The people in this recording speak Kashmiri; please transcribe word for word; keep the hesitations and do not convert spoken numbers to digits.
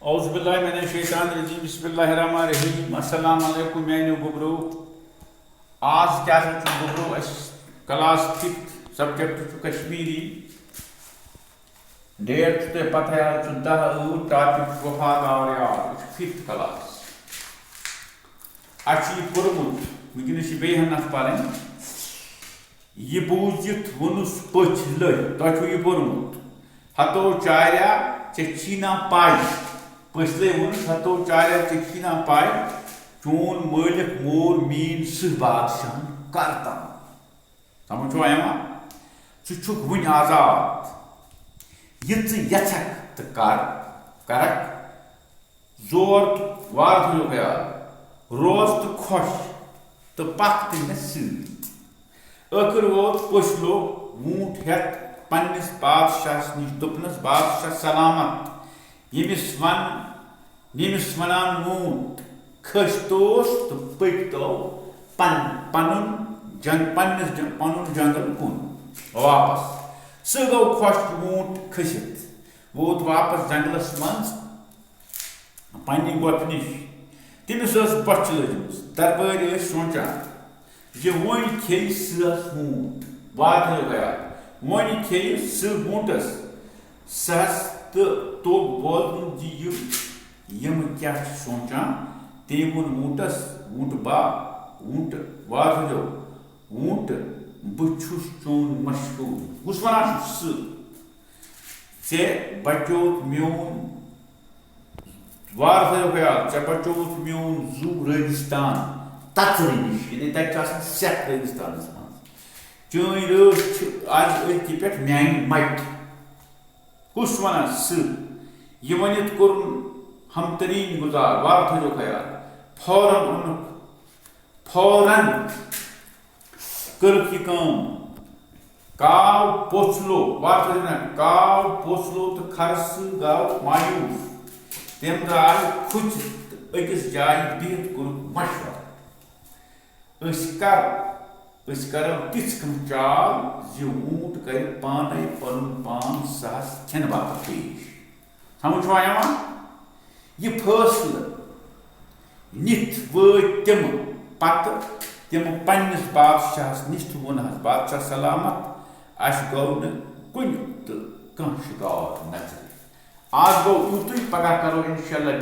اعوذ باللہ من الشیطان الرجیم، بسم اللہ الرحمن الرحیم۔ السلام علیکم میانیو گوبرو۔ آز کیا سا چھُ گوبرو اَسہِ class fifth، subject چھُ کشمیری۔ Date چھُ تۄہہِ پتہ، آز چھُ دَہ ٲٹھ، topic چھُ وفادار یار، یہِ چھُ fifth class۔ اَسہِ چھُ یہِ پوٚرمُت، وٕنکیٚنَس چھِ بیٚیہِ ہن اَتھ پَرٕنۍ۔ یہِ بوٗزِتھ ووٚنُس پٔژھۍ لٔٹھۍ، تۄہہِ چھُو یہِ پوٚرمُت۔ ہتو چاریا، ژےٚ چھی نا پَے؟ پٔژھۍ لٔٹھۍ ووٚنُس، ہتو چاریا، ژےٚ چھی نا پَے؟ چون مٲلِک مور میٖن سٕہہ بادشاہن کر تام۔ سمجھ چھُوا یِوان؟ ژٕ چھُکھ وُنہِ آزاد۔ یہِ ژٕ یژھکھ تہٕ کر، کرکھ۔ زور تہٕ وارٕ تھٲیِو خیال۔ روز تہٕ خۄش تہٕ پکھ تہِ مےٚ سۭتۍ۔ ٲخٕر ووت پٔژھۍ لوٚگ ووٗنٛٹ ہٮ۪تھ پننِس بادشاہس نِش۔ دوٚپنس، بادشاہ سلامت، ییٚمِس ون، ییٚمِس ونان ووٗنٛٹ، کھٔسۍ توس تہٕ پٔکۍ تو پن-، پنُن جنگ-، پننِس جنگ-، پنُن جنگل کُن واپس۔ سُہ گوٚو خۄش ووٗنٛٹ کھٔسِتھ، ووت واپس جنگلس منٛز۔ پننہِ گۄپھِ نِش۔ تٔمِس ٲس بۄچھِ لٔجمٕژ۔ دربٲرۍ ٲسۍ سونٛچان زِ وۄنۍ کھیٚیہِ سٕہس ووٗنٛٹ۔ وارٕ تھٲیِو خیال۔ وۄنۍ کھیٚیہِ سٕہہ ووٗنٛٹس۔ سٕہس تہٕ توٚگ بوزُن زِ یِم، یِم کیٛاہ چھِ سونٛچان۔ تٔمۍ ووٚن ووٗنٛٹس، ووٗنٛٹہٕ با، ووٗنٛٹہٕ، وارٕ تھٲیِو، ووٗنٛٹہٕ، بہٕ چھُس چون مشہوٗر۔ کُس ونان چھُ سٕہہ؟ ژےٚ بچووُتھ میون، وارٕ تھٲیِو خیال، ژےٚ بچووُتھ میون زُو رٲگِستان تژرِ نِش، یعنی تَتہِ چھِ آسان سٮ۪کھ رٲگِستانَس منٛز۔ چٲنۍ رٲچھ چھِ آز أتھۍ پٮ۪ٹھ میانہِ مَٹہِ۔ کُس وَنان سٕہہ؟ یہِ ؤنِتھ کوٚرُن ہمتریٖن گُزار، وارٕ تھٲیِو خیال۔ فوراً اوٚنُکھ، فوراً کٔرٕکھ یہِ کٲم۔ کاو پوٚژھ لوٚگ، وارٕ تھٲیِو نا، کاو پوٚژھ لوٚگ تہٕ کھرٕ سٕہہ گوٚو مایوٗس۔ تٔمۍ درٛاے کھُژِتھ تہٕ أکِس جایہِ بِہِتھ کوٚرُکھ مشورٕ۔ أسۍ کر-، أسۍ کرو تِژھ کانٛہہ چال زِ ووٗنٛٹ کرِ پانے پنُن پان سٕہس کھٮ۪نہٕ باپتھ پیش۔ سمجھ چھُوا یِوان؟ یہِ فٲصلہٕ نِتھ وٲتۍ تِم پتہٕ تِم پننِس بادشاہس نِش تہٕ ووٚنہس، بادشاہ سلامت، اَسہِ گوٚو نہٕ کُنہِ تہٕ کانٛہہ شِکار نظرِ۔ آز گوٚو یُتُے، پگاہ کرو انشاءاللہ بیٚیہِ